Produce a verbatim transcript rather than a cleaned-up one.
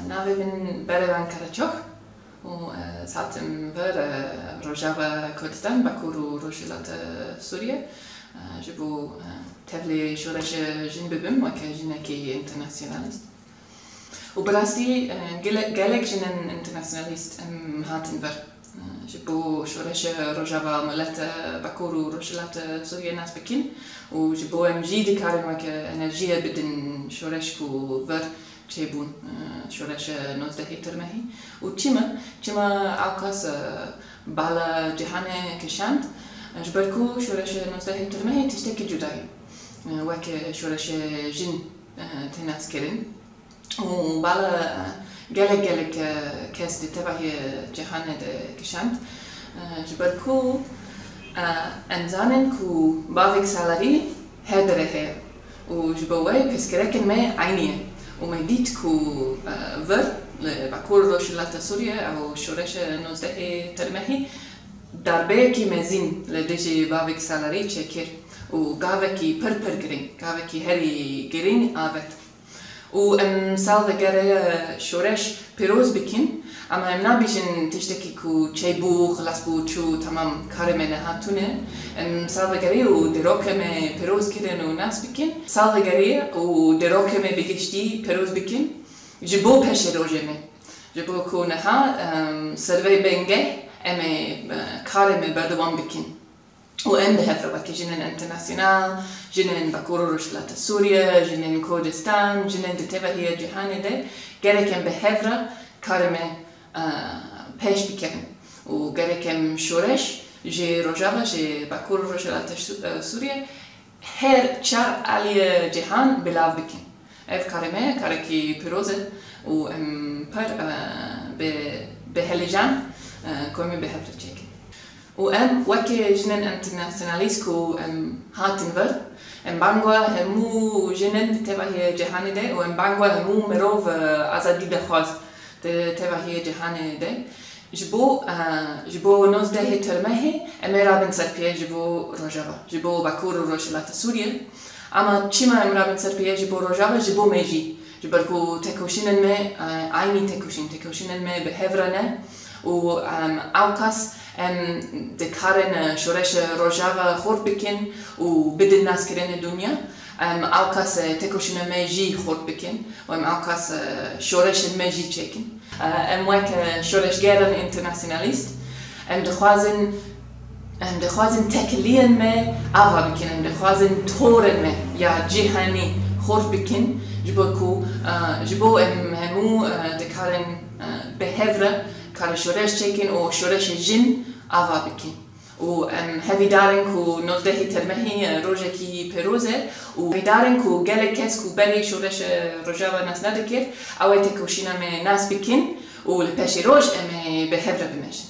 Navê min Berevan Karaçox û, e, ez hatim vir, e, Rojava Kurdistan, Bakur û Rojhilata Sûriye, e, ji bo, e, tevlê şoreşa jin bibim weke jinekî înternasyonalîst. Û bi rastî, e, gele-, gelek jinên înternasyonalîst em hatin vir. E, ji bo şoreşa Rojava, mileta Bakur û Rojhilata Sûriye nas bikin û ji bo em jî dikarin weke enerjiye bidin şoreş ku vir çêbûn, e, şoreşa nozdehê Tirmehî. Û çima, çima ewqas, e, bala cîhanê kişand? Ji ber ku şoreşa nozdehê Tirmehî tiştekî cuda ye, e, weke şoreşa jin, e, tê naskirin. Û bala, e, gelek, gelek, e, kes di tevahî cîhanê de kişand. E, ji ber ku, e, em zanin ku bavek salarî her derê heye û ji bo wê pirsgirêkên me eynî ye. Û me dît ku, e, vir li Bakur Rojhilata Sûriye ew şoreşa nozdehê Tirmehî darbeyekî mezin li dijî bavek salarî çêkir û gavekî pir pir girîng, gavekî herî girîng avet. Û em sal vegere şoreş pîroz bikin, ama em nabêjin tiştekî ku çêbû, xilas bû, çû, temam, karê me niha tune. Em sal vegere û dîrokê me pîroz kirin û nas bikin. Sal vegere û dîrokê me bi giştî pîroz bikin. Ji bo pêşerojê me. Ji bo ku niha, em, ser vê bingeh em ê, e, karê me berdewam bikin. Û em bi hev re wekî jinên enternasyonal, jinên Bakur û Rojhilata Sûriye, jinên Kurdistan, jinên di tevahîya cîhanê de gerek em bi hev re karê me, e, pêş bikevin. Û gerek em şoreş ji Rojava, ji Bakur û Rojhilata Sû-, e, Sûriye her çar aliyê cîhan belav bikin. Ev karê me, karekî pîroz e û em pir, e, bi, bi helecan, e, ku em ê bi hev re çêkin. Û em weke jinên enternasyonalîst ku em hatin vir, em bangwa hemû jinên di tevahî cîhanê de û em bangwa hemû mirov, e, azadî dixwaz di tevahî cîhanê de. Ji bo, e, ji bo nozdehê Tirmehê em ê rabin ser piyê ji bo Rojava, ji bo Bakur û Rojhilata Sûriye. Ama çima em rabin ser piyê ji bo Rojava? Ji bo me jî. Ji ber ku tekoşînên me, e, eynî tekoşîn, tekoşînên me bi hev re ne. Û, em, ewqas em dikarin, e, şoreşa Rojava xurt bikin û bidin naskirinê dinya. Em ewqas, e, tekoşîna me jî xurt bikin û em ewqas, e, şoreşên me jî çêkin. E, em wek, e, şoreşgeran enternasyonalîst, em dixwazin, em dixwazin tekiliyên me ava bikin, em dixwazin torên me ya cîhanî xurt bikin, ji bo ku, e, ji bo em hemû, e, dikarin, e, bi hev re karê şoreş çêkin û şoreşê jin ava bikin. Û em hevîdar in ku nozdehê Termehê rojekî pêroz e û hevîdar in ku gelek kes ku berê şoreşa Rojava nas nedikir, ew ê tekoşîna me nas bikin û li pêşî roj em ê bi hev re bimejin.